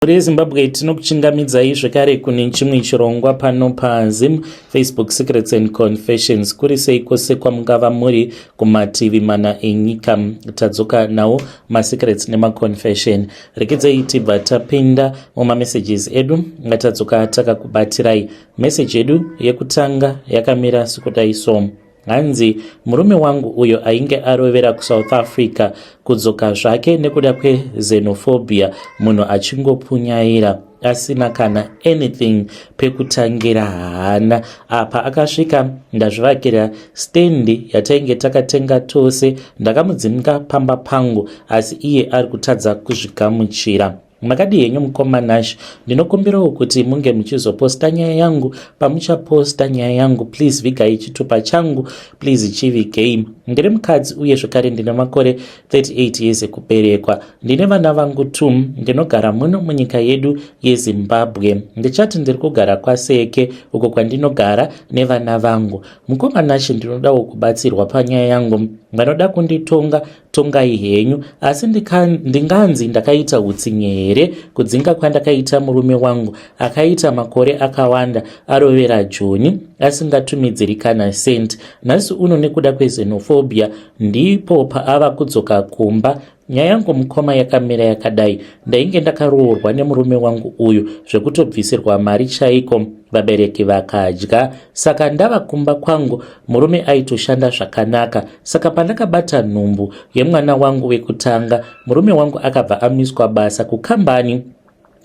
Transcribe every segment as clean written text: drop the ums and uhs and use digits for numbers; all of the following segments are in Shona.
Mhuri yeZimbabwe, tinokuchingamidzai zvekare kune chimwe chirongwa pano paZim Facebook Secrets and Confessions. Kuri sei kwose kwamungava muri kumativi mana enyika, tadzoka nawo masecrets nemaconfession. Rekedzai tibva tapinda mumamessages edu ngatadzoka takakubatirai. Message yedu yekutanga yakamira sekudai so. Hanzi murume wangu uyo ainge arovera kuSouth Africa kudzoka zvake nekuda kwexenophobia, munhu achingopunyaira asina kana anything, pekutangira haana. Apa akasvika ndazvivakira stendi yatainge takatenga tose, ndakamudzinga pamba pangu, asi iye ari kutadza kuzvigamuchira. Makadi henyu mukoma Nash? Ndinokumbirawo kuti munge muchizoposta nyaya yangu. Pamuchaposta nyaya yangu, please vigai chitupa changu, please chivigei. Ndiri mukadzi uye zvekare ndine makore 38 years ekuberekwa. Ndine vana vangu 2. Ndinogara muno munyika yedu yeZimbabwe. Ndichati ndiri kugara kwaSeke, uko kwandinogara nevana vangu. Mukoma Nash, ndinodawo kubatsirwa panyaya yangu. Vanoda kunditonga, tongai henyu, asi ndinganzi ndakaita utsinye here kudzinga kwandakaita murume wangu akaita makore akawanda arovera Joni asingatumidziri kana cent? Nhasi uno nekuda kwexenophobia ndipo paava kudzoka kumba. Nyaya yangu mukoma yakamira yakadai. Ndainge ndakaroorwa nemurume wangu uyu zvekutobvisirwa mari chaiko, vabereki vakadya. Saka ndava kumba kwangu, murume aitoshanda zvakanaka. Saka pandakabata nhumbu yemwana wangu wekutanga, murume wangu akabva amiswa basa kukambani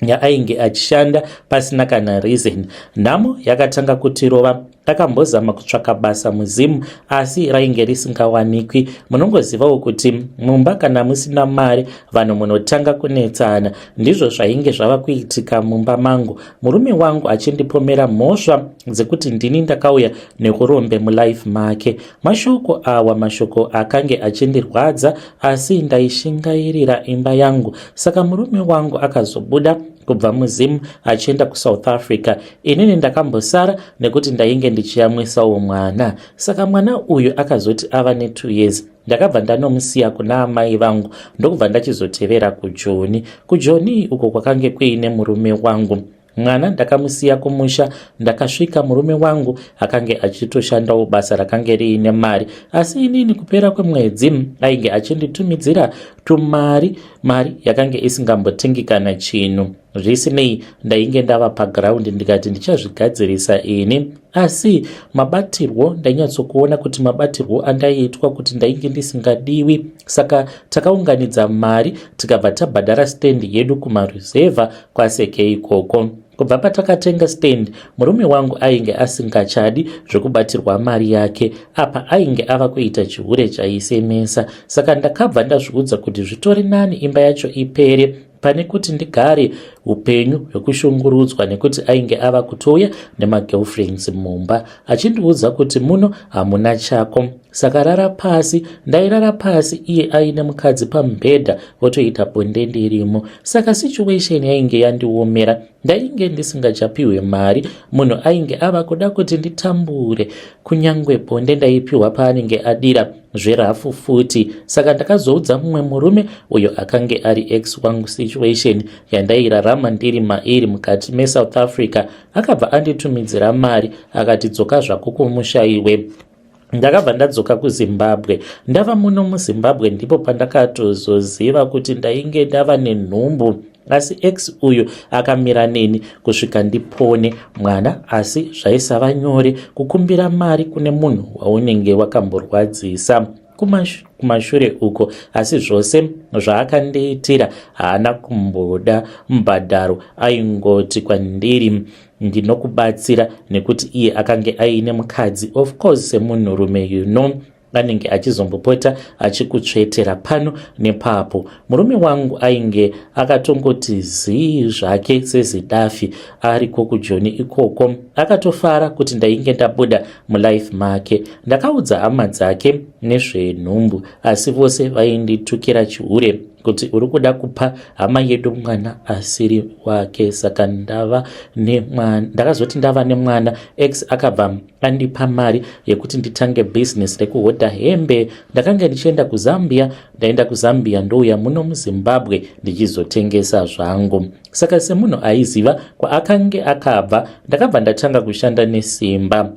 yaainge achishanda pasina kana reason. Nhamo yakatanga kutirova. Takambozama kutsvaka basa muZimu, asi rainge risingawanikwi. Munongozivawo kuti mumba kana musina mari, vanhu munotanga kunetsana. Ndizvo zvainge zvava kuitika mumba mangu, murume wangu achindipomera mhosva dzekuti ndini ndakauya nekurombe mulife make. Mashoko awa mashoko akange achindirwadza, asi ndaishingairira imba yangu. Saka murume wangu akazobuda kubva muZimu achienda kuSouth Africa. Inini ndakambosara nekuti ndainge ndichiyamwisawo mwana. Saka mwana uyu akazoti ava ne2 years, ndakabva ndanomusiya kuna amai vangu, ndokubva ndachizotevera kuJoni. KuJoni uko kwakange kuine murume wangu. Mwana ndakamusiya kumusha. Ndakasvika, murume wangu akange achitoshandawo basa rakange riine mari, asi inini kupera kwemwedzi ainge achinditumidzira tumari, mari yakange isingambotengi kana chinhu. Zvisinei, ndainge ndava paground, ndikati ndichazvigadzirisa ini, asi mabatirwo ndainyatsokuona kuti mabatirwo andaiitwa kuti ndainge ndisingadiwi. Saka takaunganidza mari, tikabva tabhadhara stand yedu kumaruzevha kwaSeke ikoko. Kubva patakatenga stand, murume wangu ainge asingachadi zvekubatirwa mari yake. Apa ainge ava kuita chihure chaisemesa. Saka ndakabva ndazviudza kuti zvitori nani imba yacho ipere pane kuti ndigare upenyu hwekushungurudzwa, nekuti ainge ava kutouya nemagirlfriends mumba achindiudza kuti muno hamuna chako, saka rara pasi. Ndairara pasi, iye aine mukadzi pamubhedha, votoita bonde ndirimo. Saka situation yainge yandiomera. Ndainge ndisingachapiwe mari, munhu ainge ava kuda kuti nditambure. Kunyange bonde ndaipiwa paanenge adira zverafu futi. Saka ndakazoudza mumwe murume uyo akange ari ex wangu situation yandairarama ndiri mairi mukati meSouth Africa. Akabva anditumidzira mari, akati, "Dzoka zvako kumusha iwe." Ndakabva ndadzoka kuZimbabwe. Ndava muno muZimbabwe ndipo pandakatozoziva kuti ndainge ndava nenhumbu, asi ex uyu akamira neni kusvika ndipone mwana. Asi zvaisava nyore kukumbira mari kune munhu waunenge wakamborwadzisa kumashure uko, asi zvose zvaakandiitira haana kumboda mubhadharo. Aingoti kwandiri, "Ndinokubatsira," nekuti iye akange aine mukadzi. Of course, semunhurume, anenge achizombopota achikutsvetera pano nepapo. Murume wangu ainge akatongoti zii zvake sezidafi ariko kuJoni ikoko. Akatofara kuti ndainge ndabuda mulife make. Ndakaudza hama dzake nezvenhumbu, asi vose vainditukira chihure. Kuti uri kuda kupa hama yedu mwana asiri wake. Saka ndava nemwana, ndakazoti ndava nemwana, ex akabva andipa mari yekuti nditange bhizinesi rekuhodha hembe. Ndakanga ndichienda kuZambia, ndaenda kuZambia, ndouya muno muZimbabwe ndichizotengesa zvangu. Saka semunhu aiziva kwaakange akabva, ndakabva ndatanga kushanda nesimba.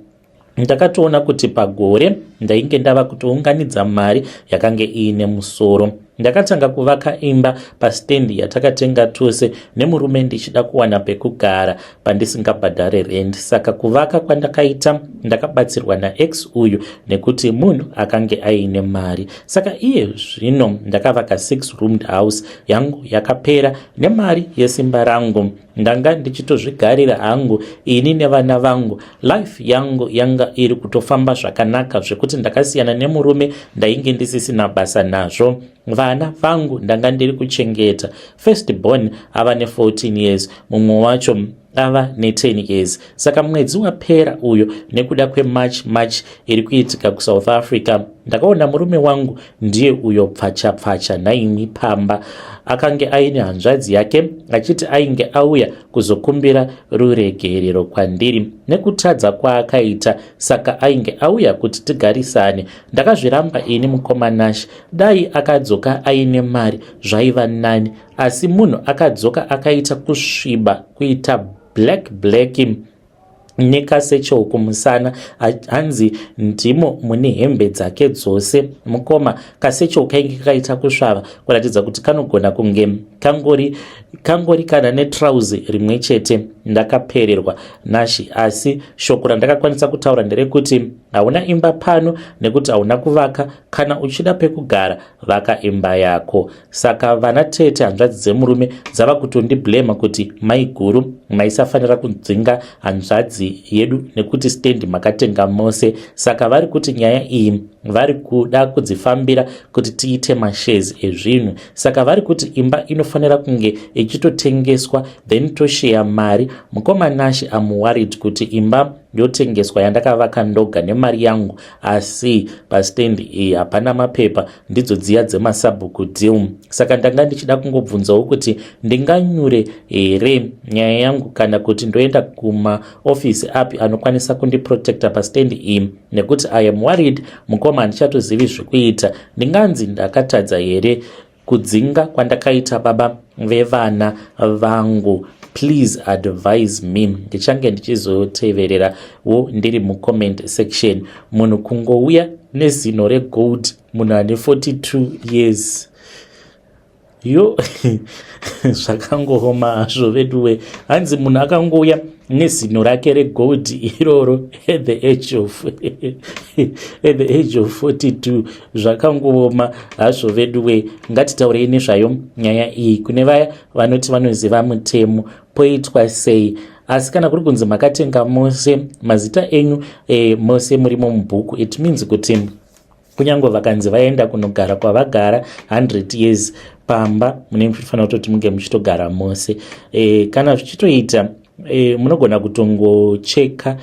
Ndakatoona kuti pagore ndainge ndava kutounganidza mari yakange iine musoro. Ndakatanga kuvaka imba pastendi yatakatenga tose nemurume, ndichida kuwana pekugara pandisingabhadhare rent. Saka kuvaka kwandakaita, ndakabatsirwa naex uyu nekuti munhu akange aine mari. Saka iye zvino ndakavaka 6 roomed house yangu yakapera nemari yesimba rangu. Ndanga ndichitozvigarira hangu ini nevana vangu. Life yangu yanga iri kutofamba zvakanaka zvekuti ndakasiyana nemurume, ndainge ndisisina basa nazvo. Vana vangu ndanga ndiri kuchengeta. First born ava ne14 years, mumwe wacho ava ne10 years. Saka mwedzi wapera uyo, nekuda kweMarch March iri kuitika kuSouth Africa, ndakaona murume wangu ndiye uyo pfacha pfacha naimi pamba. Akange aine hanzvadzi yake, achiti ainge auya kuzokumbira ruregerero kwandiri nekutadza kwaakaita. Saka ainge auya kuti tigarisane. Ndakazviramba ini, mukoma Nash. Dai akadzoka aine mari zvaiva nani, asi munhu akadzoka akaita kusviba, kuita black black, nekasatchel kumusana. Hanzi ndimo mune hembe dzake dzose. Mukoma, kasatchel kainge kakaita kusvava kuratidza kuti kanogona kunge kangori kana netrauzi rimwe chete. Ndakapererwa, Nashi, asi shoko randakakwanisa kutaura nderekuti hauna imba pano nekuti hauna kuvaka. Kana uchida pekugara, vaka imba yako. Saka vana tete, hanzvadzi dzemurume, dzava kutondiblema kuti maiguru maisafanira kudzinga hanzvadzi yedu nekuti stendi makatenga mose. Saka vari kuti nyaya iyi vari kuda kudzifambira kuti tiite mashares ezvinhu. Saka vari kuti imba inofanira kunge ichitotengeswa, then tosheya mari. Mukoma Nashi, am worried kuti imba yotengeswa yandakavaka ndoga nemari yangu, asi pastendi iyi hapana mapepa, ndidzo dziya dzemasabhuku deal. Saka ndanga ndichida kungobvunzawo kuti ndinganyure here nyaya yangu, kana kuti ndoenda kumaofisi api anokwanisa kundiprotecta pastendi iyi, nekuti I am worried, mukoma, handichatozivi zvekuita. Ndinganzi ndakatadza here kudzinga kwandakaita baba vevana vangu? Please advise me. Ndichange ndichizotevererawo ndiri mucomment section. Munhu kungouya nezino regold, munhu ane 42 years, yo, zvakangooma hazvo veduwe. Hanzi munhu akangouya nezino rake regold iroro at the age of 42. Zvakangooma hazvo veduwe. Ngatitaurei nezvayo nyaya iyi. Kune vaya vanoti vanoziva mutemo, poitwa sei? Asi kana kuri kunzi makatenga mose, mazita enyu mose murimo mubhuku, it means kuti kunyange vakanzi vaenda kunogara kwavagara 100 years, pamba munenge muchifanira kutoti munge muchitogara mose. Kana zvichitoita, munogona kutongocheka,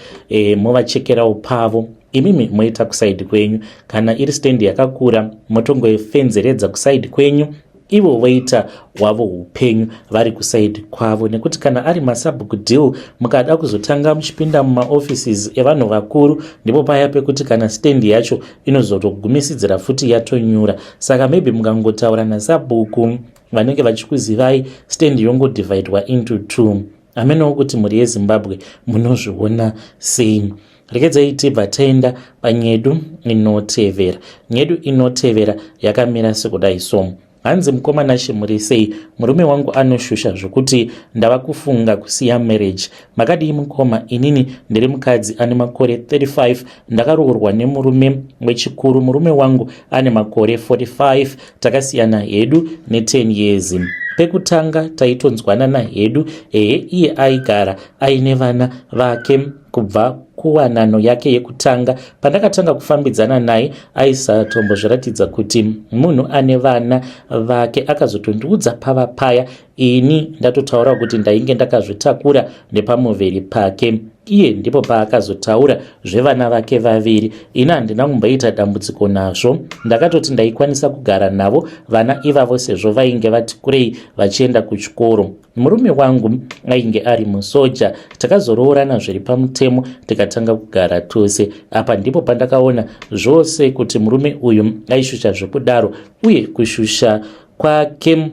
movachekerawo pavo, imimi moita kuside kwenyu. Kana iri stendi yakakura, motongofenzeredza kuside kwenyu, ivo voita hwavo upenyu vari kuside kwavo. Nekuti kana ari masabhuku deal, mukada kuzotanga muchipinda mumaoffices evanhu vakuru, ndipo paya pekuti kana stendi yacho inozotogumisidzira futi yatonyura. Saka maybe mukangotaura nasabhuku vanenge vachikuzivai, stendi yongodivhaidwa into two. Amenewo kuti mhuri yeZimbabwe munozviona sei. Rekedzai tibva taenda panyedu inotevera. Nyedu inotevera yakamira sekudai so. Hanzi, "Mukoma Nashe, muri sei? Murume wangu anoshusha zvokuti ndava kufunga kusiya marriage. Makadii mukoma? Inini ndiri mukadzi ane makore 35, ndakaroorwa nemurume wechikuru. Murume wangu ane makore 45, takasiyana hedu ne10 years. Pekutanga taitonzwanana hedu, ehe, iye aigara aine vana vake kubva kuwanano yake yekutanga. Pandakatanga kufambidzana naye, aisatombozviratidza kuti munhu ane vana vake. Akazotondiudza pava paya ini ndatotaura kuti ndainge ndakazvitakura nepamuviri pake. Iye ndipo paakazotaura zvevana vake vaviri. Ini handina kumboita dambudziko nazvo. Ndakatoti ndaikwanisa kugara navo vana ivavo sezvo vainge vati kurei vachienda kuchikoro. Murume wangu ainge ari musoja. Takazoroorana zviri pamutemo tikatanga kugara tose. Apa ndipo pandakaona zvose kuti murume uyu aishusha zvekudaro uye kushusha kwake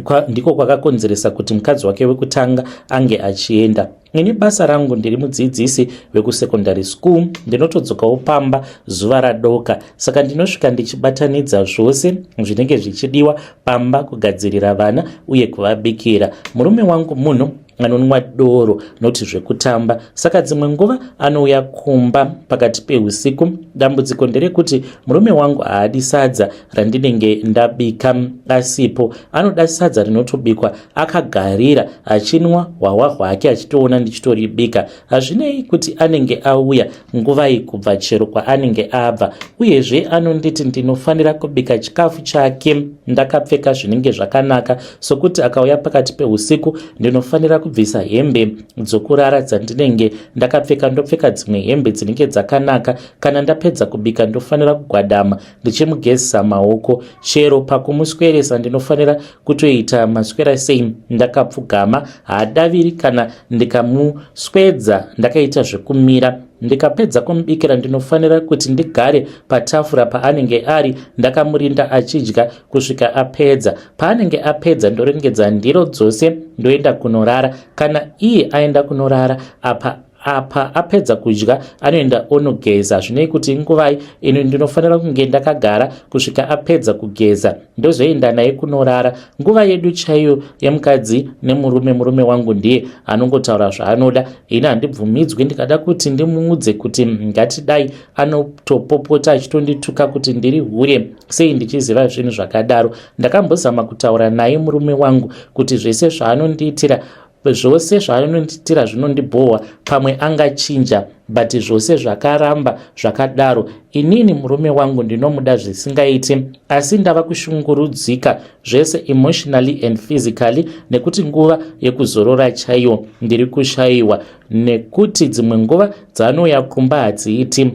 kwa, ndiko kwakakonzeresa kuti mukadzi wake wekutanga ange achienda. Ini basa rangu ndiri mudzidzisi wekusecondary school, ndinotodzokawo pamba zuva radoka, saka ndinosvika ndichibatanidza zvose zvinenge zvichidiwa pamba, kugadzirira vana uye kuvabikira. Murume wangu munhu anonwa doro noti zvekutamba, saka dzimwe nguva anouya kumba pakati peusiku. Dambudziko nderekuti murume wangu haadi sadza randinenge ndabika asipo. Anoda sadza rinotobikwa akagarira achinwa hwahwa hwake achitoona ndichitoribika. Hazvinei kuti anenge auya nguvai kubva chero kwaanenge abva. Uyezve anonditi ndinofanira kubika chikafu chake ndakapfeka zvinenge zvakanaka, sokuti akauya pakati peusiku ndinofanira kubvisa hembe dzokurara dzandinenge ndakapfeka ndopfeka dzimwe hembe dzinenge dzakanaka. Kana ndapedza kubika ndofanira kugwadama ndichimugezesa maoko. Chero pakumusweresa ndinofanira kutoita maswera sei ndakapfugama. Haadaviri kana ndikamuswedza ndakaita zvekumira. Ndikapedza kumubikira ndinofanira kuti ndigare patafura paanenge ari ndakamurinda achidya kusvika apedza. Paanenge apedza ndorengedza ndiro dzose ndoenda kunorara. Kana iye aenda kunorara apa apa apedza kudya anoenda onogeza. Hazvinei kuti inguvai, ini ndinofanira kunge ndakagara kusvika apedza kugeza ndozoenda naye kunorara. Nguva yedu chaiyo yemukadzi nemurume, murume wangu ndiye anongotaura zvaanoda, ini handibvumidzwi. Ndikada kuti ndimuudze kuti ngatidai anotopopota achitondituka kuti ndiri hure, sei ndichiziva zvinhu zvakadaro. Ndakambozama kutaura naye murume wangu kuti zvese zvaanondiitira zvose zvaanondiitira zvinondibhohwa, pamwe angachinja, but zvose zvakaramba zvakadaro. Inini murume wangu ndinomuda zvisingaiti, asi ndava kushungurudzika zvese emotionally and physically nekuti nguva yekuzorora chaiyo ndiri kushayiwa, nekuti dzimwe nguva dzaanouya kumba hadziiti.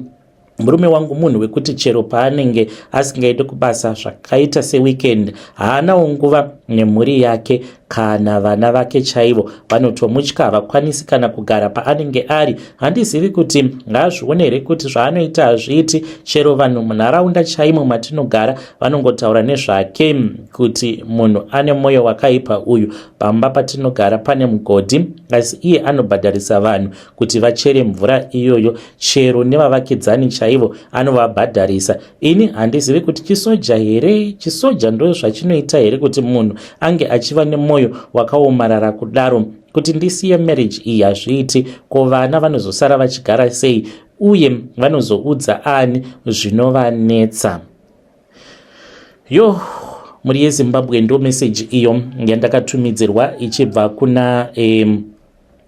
Murume wangu munhu wekuti chero paanenge asingaendi kubasa zvakaita seweekend haanawo nguva nemhuri yake, kana vana vake chaivo vanotomutya, havakwanisi kana kugara paanenge ari. Handizivi kuti ngaazvione here kuti zvaanoita hazviiti. Chero vanhu munharaunda chaimo matinogara vanongotaura nezvake kuti munhu ane mwoyo wakaipa uyu. Pamba patinogara pane mugodhi, asi iye anobhadharisa vanhu kuti vachere mvura iyoyo, chero nevavakidzani chaivo anovabhadharisa. Ini handizivi kuti chisoja here, chisoja ndo zvachinoita here kuti munhu ange achiva nemwoyo wakaomarara kudaro. Kuti ndisiye marriage iyi hazviiti, ko vana vanozosara vachigara sei uye vanozoudza ani zvinovanetsa? Yo, mhuri yeZimbabwe, ndo meseji iyo yandakatumidzirwa ichibva kuna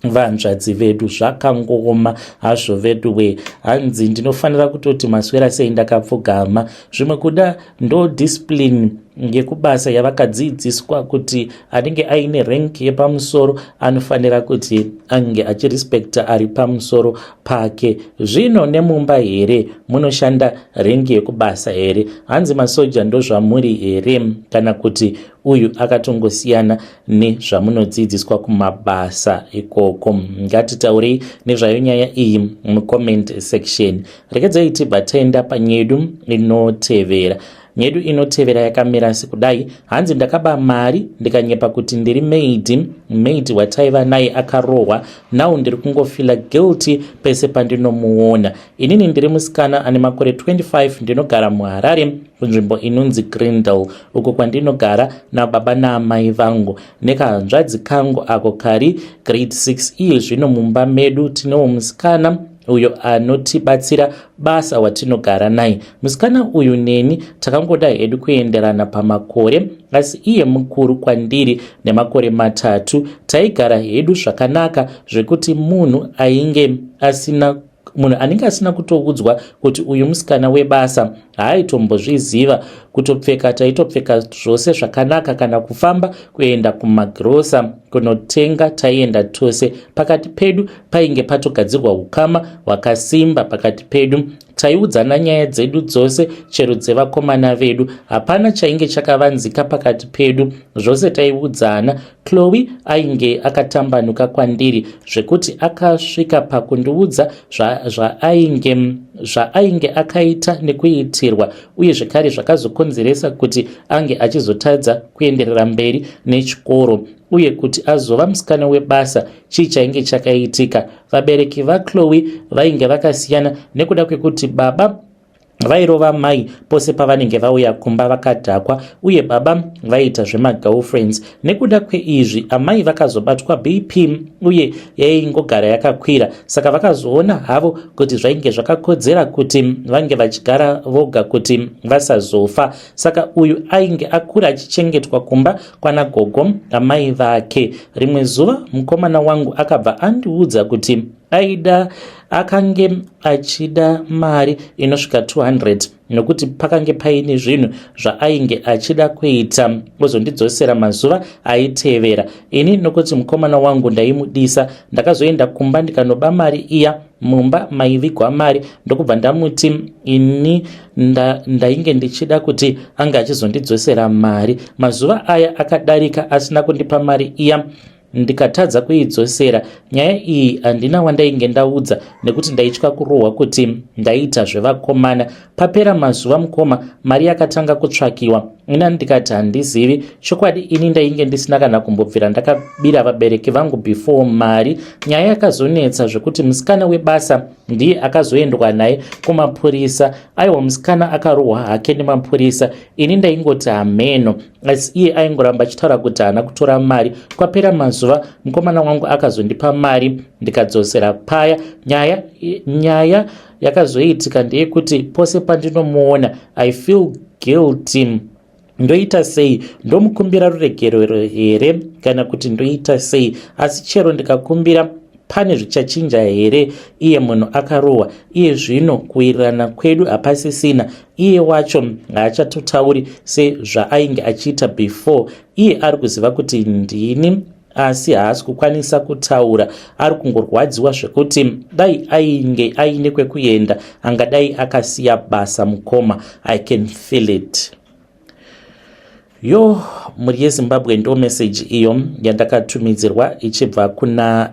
vanzvadzi vedu. Zvakangooma hazvo vedu we. Hanzi ndinofanira kutoti maswera sei ndakapfugama. Zvimwe kuda ndo discipline yekubasa yavakadzidziswa kuti anenge aine rank yepamusoro anofanira kuti ange achirespekta ari pamusoro pake. Zvino nemumba here munoshanda rank yekubasa here? Hanzi masoja ndozvamuri here, kana kuti uyu akatongosiyana nezvamunodzidziswa kumabasa ikoko? Ngatitaurei nezvayo nyaya iyi mucomment section. Rekedzai tibva taenda panyedu inotevera. Nyedu inotevera yakamira sekudai. Hanzi ndakaba mari ndikanyepa kuti ndiri maid. Maid wataiva naye akarohwa, now ndiri kungofila guilty pese pandinomuona. Inini ndiri musikana ane makore 25, ndinogara muHarare kunzvimbo inonzi Grindel, uko kwandinogara nababa naamai vangu nekahanzvadzi kangu ako kari grade 6 iye zvino. Mumba medu tinewo musikana uyo anotibatsira basa watinogara naye. Musikana uyu neni takangoda hedu kuenderana pamakore, asi iye mukuru kwandiri nemakore 3. Taigara hedu zvakanaka zvekuti munhu ainge asina munhu anenge asina kutoudzwa kuti uyu musikana webasa Haaitombozviziva. Kutopfeka taitopfeka zvose zvakanaka, kana kufamba kuenda kumagirosa kunotenga taienda tose. Pakati pedu painge patogadzirwa ukama hwakasimba pakati pedu. Taiudzana nyaya dzedu dzose, chero dzevakomana vedu. Hapana chainge chakavanzika pakati pedu, zvose taiudzana. Chloe ainge akatambanuka kwandiri zvekuti akasvika pakundiudza zvaainge zva akaita nekuitirwa, uye zvekare zvakazokonzeresa kuti ange achizotadza kuenderera mberi nechikoro uye kuti azova musikana webasa. Chii chainge chakaitika? Vabereki vaChloe vainge vakasiyana nekuda kwekuti baba vairova mai pose pavanenge vauya kumba vakadhakwa, uye baba vaiita zvemagirlfriends. Nekuda kweizvi, amai vakazobatwa BP uye yaingogara yakakwira, saka vakazoona havo kuti zvainge zvakakodzera kuti vange vachigara voga kuti vasazofa. Saka uyu ainge akura achichengetwa kumba kwana gogo amai vake. Rimwe zuva mukomana wangu akabva andiudza kuti aida akange achida mari inosvika 200 nokuti pakange paine zvinhu zvaainge achida kuita, ozondidzosera mazuva aitevera. Ini, nokuti mukomana wangu ndaimudisa, ndakazoenda kumba ndikanoba mari iya mumba maivigwa mari, ndokubva ndamuti ini ndainge ndichida kuti ange achizondidzosera mari. Mazuva aya akadarika asina kundipa mari iya, ndikatadza kuidzosera. Nyaya iyi handina wandainge ndaudza nekuti ndaitya kurohwa kuti ndaita zvevakomana. Papera mazuva, mukoma, mari yakatanga kutsvakiwa. Ina ndikati handizivi chokwadi. Ini ndainge ndisina kana kumbobvira ndakabira vabereki vangu before mari. Nyaya yakazonetsa zvekuti musikana webasa ndiye akazoendwa naye kumapurisa. Aiwa, musikana akarohwa hake nemapurisa. Ini ndaingoti hameno, asi iye aingoramba achitaura kuti haana kutora mari. Kwapera mazuva, mukomana wangu akazondipa mari ndikadzosera paya. Nyaya yakazoitika ndeyekuti pose pandinomuona I feel guilty. Ndoita sei? Ndomukumbira ruregerero here kana kuti ndoita sei? Asi chero ndikakumbira, pane zvichachinja here? Iye munhu akarohwa. Iye zvino kuwirirana kwedu hapasisina. Iye wacho haachatotauri sezvaainge achiita before. Iye ari kuziva kuti ndini, asi haasi kukwanisa kutaura. Ari kungorwadziwa zvekuti dai ainge aine kwekuenda angadai akasiya basa. Mukoma, I can feel it. Yo, mhuri yeZimbabwe, ndo meseji iyo yandakatumidzirwa ichibva kuna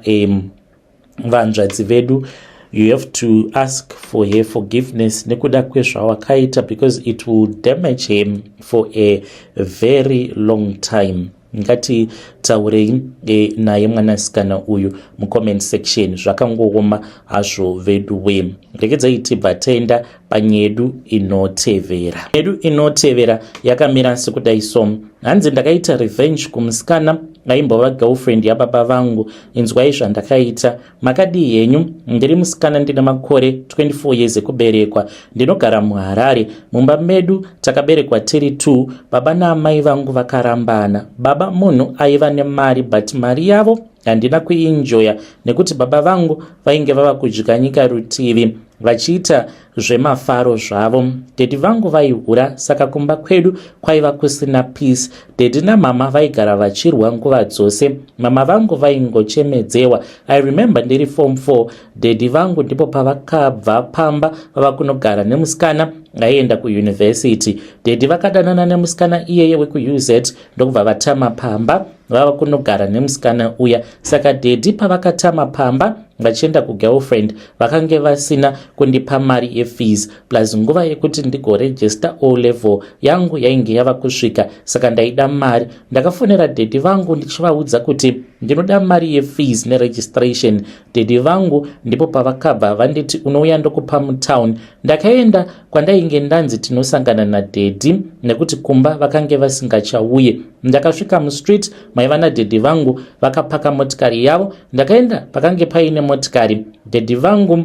vanzvadzi vedu. You have to ask for her forgiveness nekuda kwezvawakaita, because it will damage him for a very long time. Ngatitaurei naye mwanasikana uyu mucomment section. Zvakangooma hazvo vedu we. Regedzai tibva taenda panyedu inotevera. Yedu inotevera yakamira sekudai so. Hanzi, "Ndakaita revenge kumusikana aimbova girlfriend yababa vangu. Inzwai zvandakaita. Makadii henyu? Ndiri musikana, ndine makore 24 years ekuberekwa. Ndinogara muHarare. Mumba medu takaberekwa tiri 2. Baba naamai vangu vakarambana. Baba munhu aiva nemari, but mari yavo handina kuinjoya nekuti baba vangu vainge vava kudya nyika rutivi vachiita zvemafaro zvavo. Daddy vangu vaihura, saka kumba kwedu kwaiva kusina peace. Daddy namama vaigara vachirwa nguva dzose. Mama vangu vaingochemedzewa. I remember ndiri form 4, daddy vangu ndipo pavakabva pamba vava kunogara nemusikana aienda kuyunivhesiti. Daddy vakadanana nemusikana iyeye wekuUZ, ndokubva vatama pamba vava kunogara nemusikana uya. Saka daddy pavakatama pamba vachienda kugirlfriend, vakange vasina kundipa mari yefees, plus nguva yekuti ndigoregister O level yangu yainge yava kusvika, saka ndaida mari. Ndakafonera daddy vangu ndichivaudza kuti ndinoda mari yefees neregistration. Daddy vangu ndipo pavakabva vanditi, 'Unouya ndokupa mutown.' Ndakaenda kwandainge ndanzi tinosangana nadaddy nekuti kumba vakange vasingachauye. Ndakasvika mustreet maiva nadaddy vangu vakapaka motikari yavo. Ndakaenda pakange paine motikari. Daddy vangu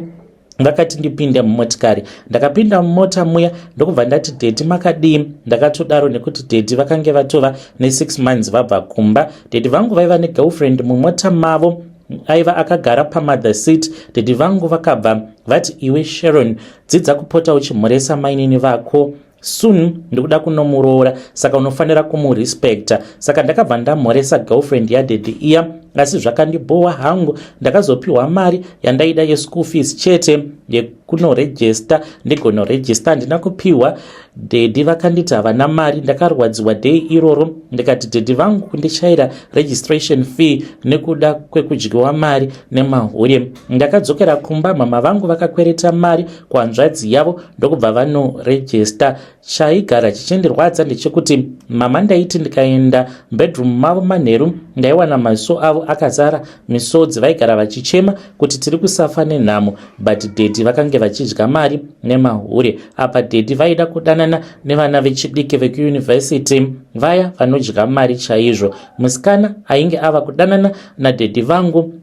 vakati ndipinde mumotikari. Ndakapinda mumota muya ndokubva ndati, 'Daddy, makadii?' Ndakatodaro nekuti daddy vakange vatova ne6 months vabva kumba. Daddy vangu vaiva negirlfriend mumota mavo. Aiva akagara pamother seat. Daddy vangu vakabva vati, "Iwe Sharon, dzidza kupota uchimhoresa mainini vako. Soon ndikuda kunomuroora, saka unofanira kumurespecta." Saka ndakabva ndamhoresa girlfriend yadaddy iya, asi zvakandibhowa hangu. Ndakazopiwa mari yandaida yeschool fees chete, yekunorejista ndigonorejista handina kupiwa. Daddy vakanditi havana mari. Ndakarwadziwa day iroro, ndikati daddy vangu kundishayira registration fee nekuda kwekudyiwa mari nemahure. Ndakadzokera kumba, mama vangu vakakwereta mari kuhanzvadzi yavo, ndokubva vanorejista. Chaigara chichindirwadza ndechekuti mama, ndaiti ndikaenda bedroom mavo manheru, ndaiwana maziso avo akazara misodzi. Vaigara vachichema kuti tiri kusafa nenhamo, but daddy vakange vachidya mari nemahure. Apa daddy vaida kudanana nevana vechidiki vekuyunivhesiti, vaya vanodya mari chaizvo. Musikana ainge ava kudanana nadaddy vangu,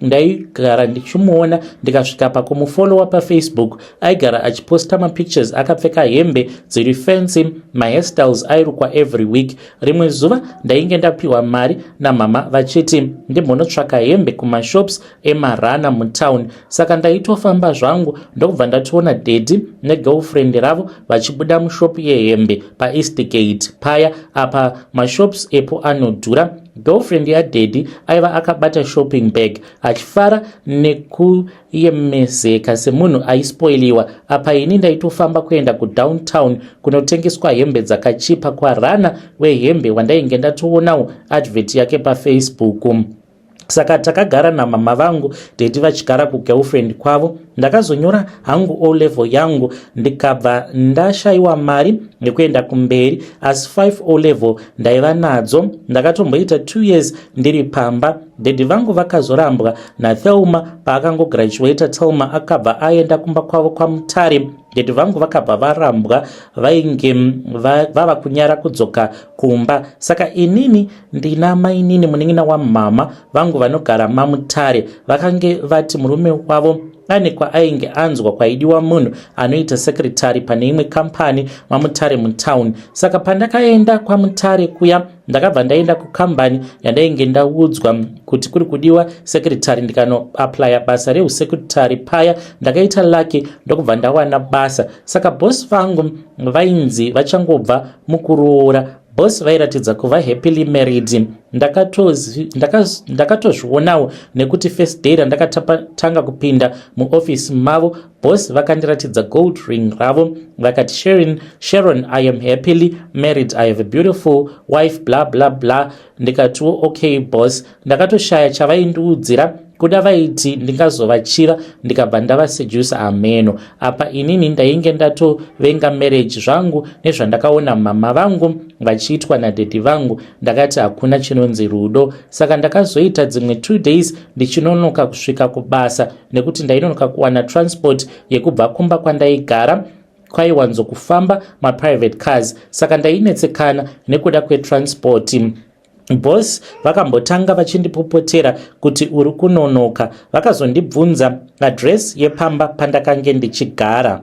ndaigara ndichimuona. Ndikasvika pakumufolowa paFacebook, aigara achiposta mapictures akapfeka hembe dziri fancy, mahairstyles airukwa every week. Rimwe zuva ndainge ndapiwa mari namama vachiti ndimbonotsvaka hembe kumashops emarana mutown. Saka ndaitofamba zvangu, ndokubva ndatoona daddy negirlfriend ravo vachibuda mushopu yehembe paEastgate paya. Apa mashops epo anodhura. Girlfriend yadaddy aiva akabata shopping bag, achifara nekuyemezeka semunhu aispoiliwa. Apa ini ndaitofamba kuenda kudowntown kunotengeswa hembe dzakachipa, kwarana wehembe wandainge ndatoonawo advert yake paFacebook. Saka takagara namama vangu, daddy vachigara kugirlfriend kwavo. Ndakazonyora hangu O level yangu, ndikabva ndashayiwa mari yekuenda kumberi, asi 5 O level ndaiva nadzo. Ndakatomboita 2 years ndiri pamba. Daddy vangu vakazorambwa naThelma. Paakangograduata, Thelma akabva aenda kumba kwavo kwaMutare. Daddy vangu vakabva varambwa, vainge vava kunyara kudzoka kumba. Saka inini ndina mainini, munin'ina wamama vangu, vanogara maMutare. Vakange vati murume wavo ane kwaainge anzwa kwaidiwa munhu anoita secretary pane imwe kambani maMutare mutown. Saka pandakaenda kwaMutare kuya, ndakabva ndaenda kukambani yandainge ndaudzwa kuti kuri kudiwa secretary, ndikanoaplya basa reusecretary paya. Ndakaita lucky, ndokubva ndawana basa. Saka boss vangu vainzi vachangobva mukuroora. Boss vairatidza kuva happily married. Ndakatozvionawo nekuti first day randakatanga kupinda muofisi mavo, boss vakandiratidza gold ring ravo, vakati, "Sharon, Sharon, I am happily married. I have a beautiful wife," bla bla bla. Ndikatiwo, "Okay, boss." Ndakatoshaya chavaindiudzira, kuda vaiti ndingazovachiva ndikabva ndavasedusa, ameno. Apa inini ndainge ndatovenga marriage zvangu nezvandakaona mama vangu vachiitwa nadaddy vangu. Ndakati hakuna chinonzi rudo. Saka ndakazoita dzimwe 2 days ndichinonoka kusvika kubasa, nekuti ndainonoka kuwana transport yekubva kumba kwandaigara. Kwaiwanzokufamba maprivate cars, saka ndainetsekana nekuda kwetransport. Boss vakambotanga vachindipopotera kuti uri kunonoka. Vakazondibvunza address yepamba pandakange ndichigara.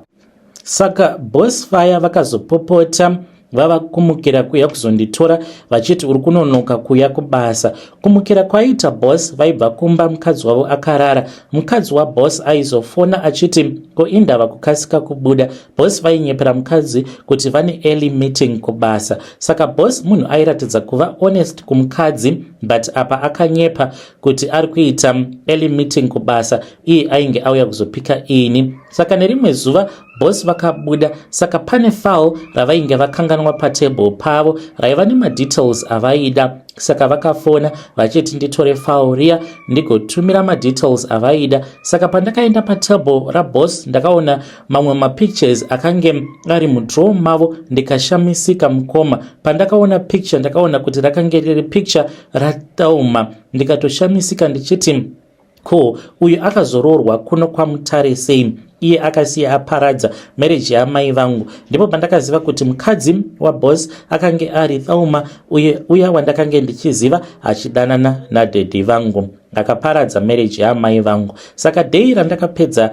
Saka boss vaya vakazopopota vava kumukira kuya kuzonditora, vachiti uri kunonoka kuya kubasa. Kumukira kwaita boss, vaibva kumba mukadzi wavo akarara. Mukadzi waboss aizofona achiti, "Ko indava kukasika kubuda?" Boss vainyepera mukadzi kuti vane early meeting kubasa. Saka boss munhu airatidza kuva honest kumukadzi, but apa akanyepa kuti ari kuita early meeting kubasa, iye ainge auya kuzopika ini. Saka nerimwe zuva boss vakabuda, saka pane file ravainge vakanganwa patable pavo raiva nemadetails avaida. Saka vakafona vachiti nditore file riya ndigotumira madetails avaida. Saka pandakaenda patable raboss, ndakaona mamwe mapictures akange ari mudraw mavo, ndikashamisika mukoma. Pandakaona picture, ndakaona kuti rakange riri picture raThelma. Ndikatoshamisika ndichiti, "Ko uyu akazoroorwa kuno kwaMutare sei, iye akasiya aparadza marriage yaamai vangu?" Ndipo pandakaziva kuti mukadzi waboss akange ari Thelma uye uya wandakange ndichiziva achidanana nadaddy vangu. Ndakaparadza marriage yaamai vangu. Saka day randakapedza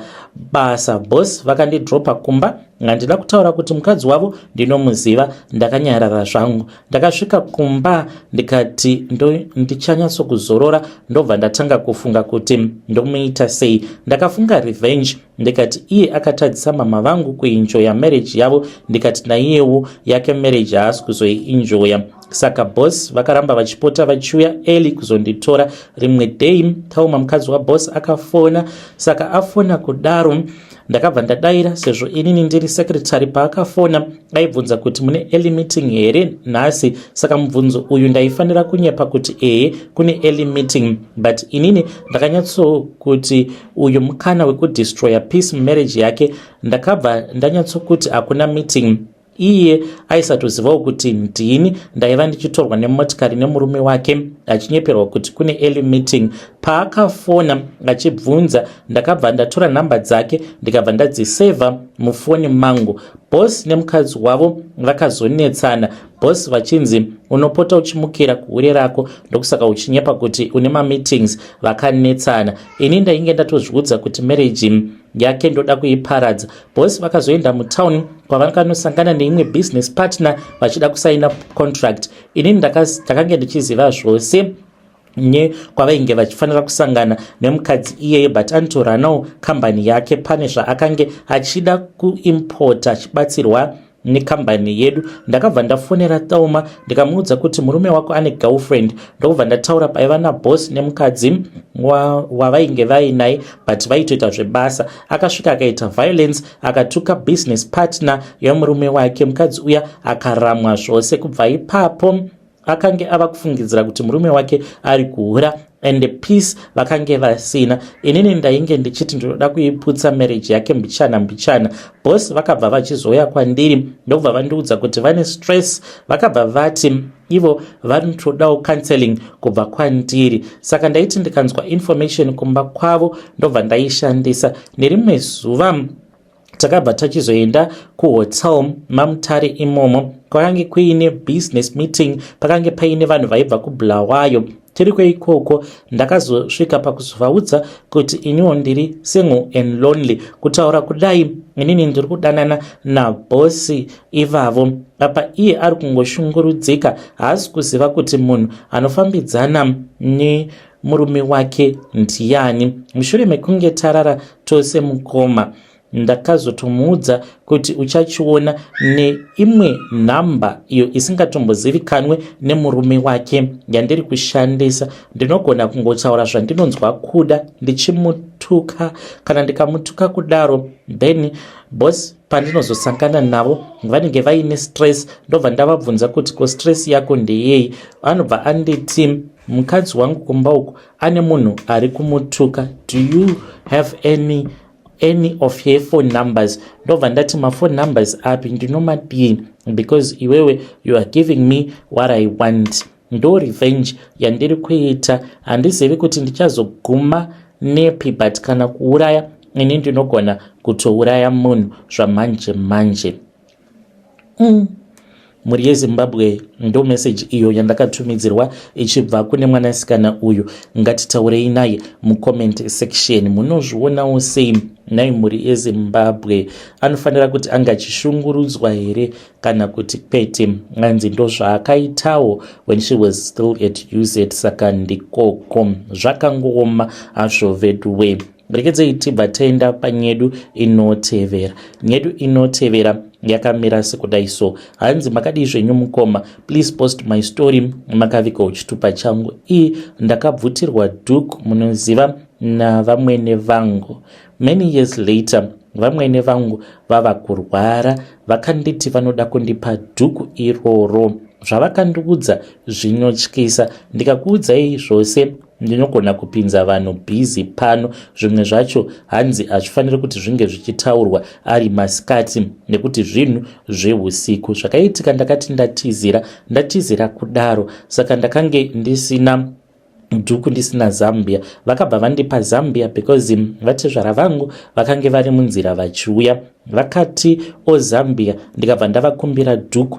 basa, boss vakandidropa kumba. Handina kutaura kuti mukadzi wavo ndinomuziva, ndakanyarara zvangu. Ndakasvika kumba ndikati ndichanyatsokuzorora, ndobva ndatanga kufunga kuti ndomuita sei. Ndakafunga revenge, ndikati iye akatadzisa mama vangu kuenjoya marriage yavo, ndikati naiyewo yake marriage haasi kuzoienjoya. Saka boss vakaramba vachipota vachiuya early kuzonditora. Rimwe day tauma, mukadzi waboss, akafona. Saka afona kudaro, ndakabva ndadaira sezvo inini ndiri secretary. Paakafona aibvunza kuti mune early meeting here nhasi. Saka mubvunzo uyu ndaifanira kunyepa kuti ehe, kune early meeting, but inini ndakanyatsokuti uyu mukana wekudestroya peace marriage yake. Ndakabva ndanyatsokuti hakuna meeting. Iye aisatozivawo kuti ndini ndaiva ndichitorwa nemotikari nemurume wake achinyeperwa kuti kune early meeting. Paakafona achibvunza, ndakabva ndatora nhamba dzake, ndikabva ndadzisevha mufoni mangu. Boss nemukadzi wavo vakazonetsana, boss vachinzi unopota uchimukira kuhure rako, ndokusaka uchinyepa kuti une mameetings. Vakanetsana. Ini ndainge ndatozviudza kuti marriage yake ndoda kuiparadza. Boss vakazoenda mutauni kwavakanosangana neimwe business partner vachida kusaina contract. Inini ndakange ndichiziva zvose nekwavainge vachifanira kusangana nemukadzi iyeye, but anotoranawo kambani yake. Pane zvaakange achida kuimpota achibatsirwa nekambani yedu. Ndakabva ndafonera Tauma, ndikamuudza kuti murume wako ane girlfriend. Ndokubva ndataura paiva naboss nemukadzi wavainge vainaye, but vaitoita zvebasa. Akasvika akaita violence, akatuka business partner yemurume wake. Mukadzi uya akaramwa zvose. Kubva ipapo akange ava kufungidzira kuti murume wake ari kuhura, and peace vakange vasina. Inini ndainge ndichiti ndinoda kuiputsa marriage yake mbichana mbichana. Boss vakabva vachizouya kwandiri, ndokubva vandiudza kuti vane stress. Vakabva vati ivo vanotodawo counseling kubva kwandiri. Saka ndaiti ndikanzwa information kumba kwavo, ndobva ndaishandisa. Nerimwe zuva takabva tachizoenda kuhotel maMutare imomo. Kwakange kuine business meeting, pakange paine vanhu vaibva kuBulawayo. Tiri kweikoko, ndakazosvika pakuzovaudza kuti iniwo ndiri single and lonely. Kutaura kudai, inini ndiri kudanana naboss ivavo. Apa iye ari kungoshungurudzika, haasi kuziva kuti munhu anofambidzana nemurume wake ndiani. Mushure mekunge tarara tose, mukoma, ndakazotomuudza kuti uchachiona neimwe nhamba iyo isingatombozivikanwe nemurume wake yandiri kushandisa. Ndinogona kungotaura zvandinonzwa kuda ndichimutuka. Kana ndikamutuka kudaro, then boss pandinozosangana navo vanenge vaine stress. Ndobva ndavabvunza kuti ko stress yako ndeyei? Anobva anditi mukadzi wangu kumba uku ane munhu ari kumutuka. Do you have any of her phone numbers? Ndobva ndati maphone numbers api? Ndinomadii? Because iwewe you are giving me what I want. Ndo revenge yandiri kuita. Handizivi kuti ndichazoguma nepi, but kana kuuraya, ini ndinogona kutouraya munhu zvamanje manje. Mhuri yeZimbabwe, ndo meseji iyo yandakatumidzirwa ichibva kune mwanasikana uyu. Ngatitaurei naye mucomment section. Munozvionawo sei nai, mhuri yeZimbabwe? Anofanira kuti anga achishungurudzwa here kana kuti kwete? Anzi ndo zvaakaitawo when she was still at UZ. Saka ndikoko zvakangooma hazvo veduwe. Rekedzei tibva taenda panyedu inotevera. Nyedu inotevera yakamira sekudai so. Hanzi, "Makadii zvenyu mukoma? Please post my story. Makavigawo chitupa changu. Ii ndakabvutirwa dhuku, munoziva, navamwene vangu. Many years later, vamwene vangu vava kurwara, vakanditi vanoda kundipa dhuku iroro. Zvavakandiudza zvinotyisa. Ndikakuudzai zvose, ndinogona kupinza vanhu busy pano. Zvimwe zvacho hanzi hazvifaniri kuti zvinge zvichitaurwa ari masikati nekuti zvinhu zveusiku. Zvakaitika, ndakati ndatizira, ndatizira kudaro, saka ndakange ndisina dhuku, ndisina zambia. Vakabva vandipa zambia because vatezvara vangu vakange vari munzira vachiuya. Vakati ozambia, ndikabva ndavakumbira dhuku.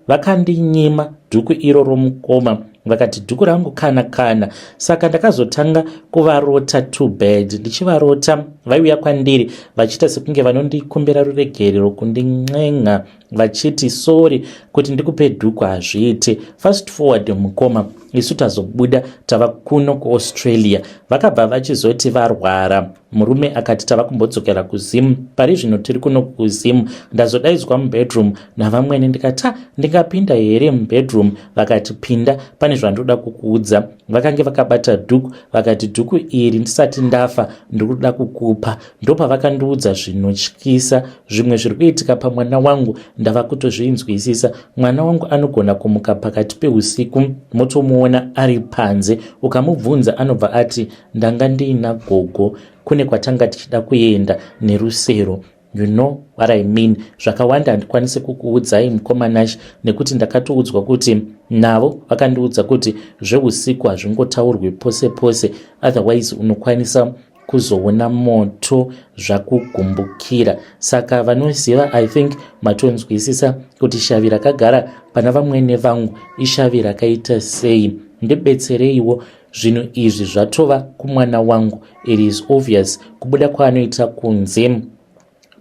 Vakandinyima dhuku iroro, mukoma. Vakati dhuku rangu kana kana. Saka ndakazotanga kuvarota too bad. Ndichivarota vaiuya kwandiri vachiita sekunge vanondikumbira ruregerero, kundin'enga vachiti sorry kuti ndikupe dhuku hazviite. Fast forward mukoma, isu tazobuda tava kuno kuAustralia. Vakabva vachizoti varwara. Murume akati tava kumbodzokera kuZimu. Pari zvino tiri kuno kuZimu. Ndazodaidzwa mubedroom navamwene, ndikati a ndingapinda here mubedroom? Vakati pinda, pane zvandoda kukuudza. Vakange vakabata dhuku, vakati dhuku iri ndisati ndafa ndikuda kukupa. Ndopavakandiudza zvinotyisa zvimwe zviri kuitika pamwana wangu. Ndava kutozvinzwisisa. Mwana wangu anogona kumuka pakati peusiku, motomuona ari panze. Ukamubvunza anobva ati ndanga ndiina gogo, kune kwatanga tichida kuenda nerusero. You know what I mean? Zvakawanda handikwanisi kukuudzai mukoma Nash, nekuti ndakatoudzwa kuti navo vakandiudza kuti zveusiku hazvingotaurwi pose pose, otherwise unokwanisa kuzoona moto zvakugumbukira. Saka vanoziva, I think matonzwisisa kuti shavi rakagara pana vamwene vangu ishavi rakaita sei. Ndibetsereiwo, zvinhu izvi zvatova kumwana wangu. It is obvious kubuda kwaanoita kunze.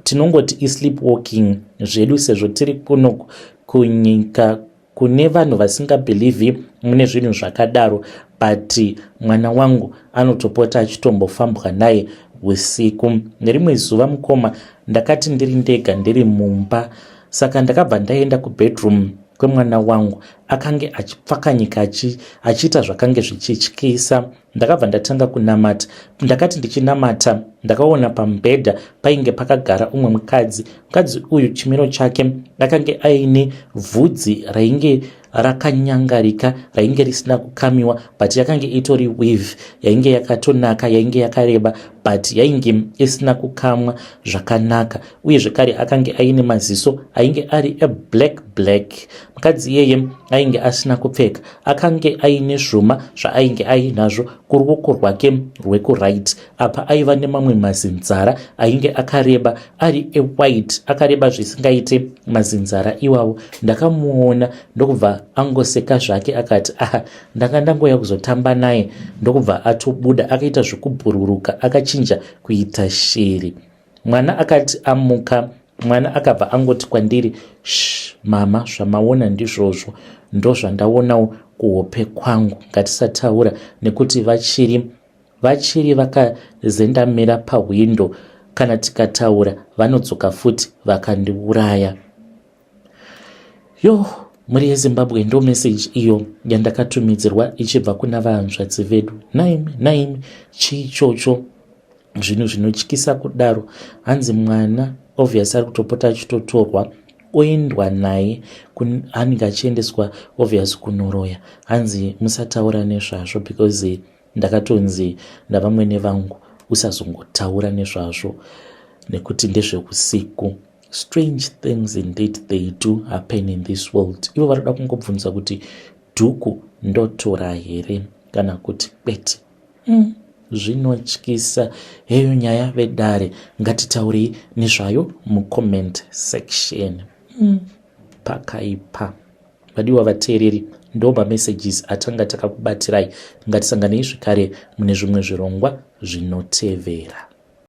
Tinongoti isleep walking zvedu sezvo tiri kuno kunyika kune vanhu vasingabhilivhi mune zvinhu zvakadaro, but mwana wangu anotopota achitombofambwa naye usiku. Nerimwe zuva mukoma, ndakati ndiri ndega, ndiri mumba, saka ndakabva ndaenda kubedroom kwemwana wangu. Akange achipfakanyika achiita zvakange zvichityisa. Ndakabva ndatanga kunamata. Ndakati ndichinamata, ndakaona pamubhedha painge pakagara umwe mukadzi. Mukadzi uyu chimiro chake akange aine vhudzi rainge rakanyangarika, rainge risina kukamiwa, but yakange itori weave yainge yakatonaka, yainge yakareba, but yainge isina kukamwa zvakanaka. Uye zvekare akange aine maziso ainge ari eblack black. Mukadzi iyeye ainge asina kupfeka, akange aine zvuma zvaainge ainazvo kuruoko rwake rwekuright. Apa aiva nemamwe mazinzara ainge akareba, ari ewhite, akareba zvisingaite mazinzara iwawo. Ndakamuona ndokubva angoseka zvake, akati aha, ndanga ndangoya kuzotamba naye, ndokubva atobuda akaita zvekubhururuka, akachinja kuita shiri. Mwana akati amuka, mwana akabva angoti kwandiri, sh mama, zvamaona ndizvozvo, ndozvandaonawo kuhope kwangu. Ngatisataura nekuti vachiri vakazendamira pahwindo. Kana tikataura vanodzoka futi vakandiuraya. Yo, mhuri yeZimbabwe, ndo meseji iyo yandakatumidzirwa ichibva kuna vahanzvadzi vedu. Naimi naimi, chii chocho, zvinhu zvinotyisa kudaro? Hanzi mwana obvious ari kutopota achitotorwa oendwa naye, anenge achiendeswa obvious kunoroya. Hanzi musataura nezvazvo because ndakatonzi navamwene vangu usazongotaura nezvazvo nekuti ndezveusiku. Strange things indeed, they do happen in this world. Ivo vari kungobvunza kuti dhuku ndotora here kana kuti kwete. Zvinotyisa. Heyo nyaya vedare, ngatitaurei nezvayo mucomment section. Pakaipa. Vadiwa vateereri, ndo mamessages atanga takakubatirai. Ngatisanganei zvekare mune zvimwe zvirongwa zvinotevera.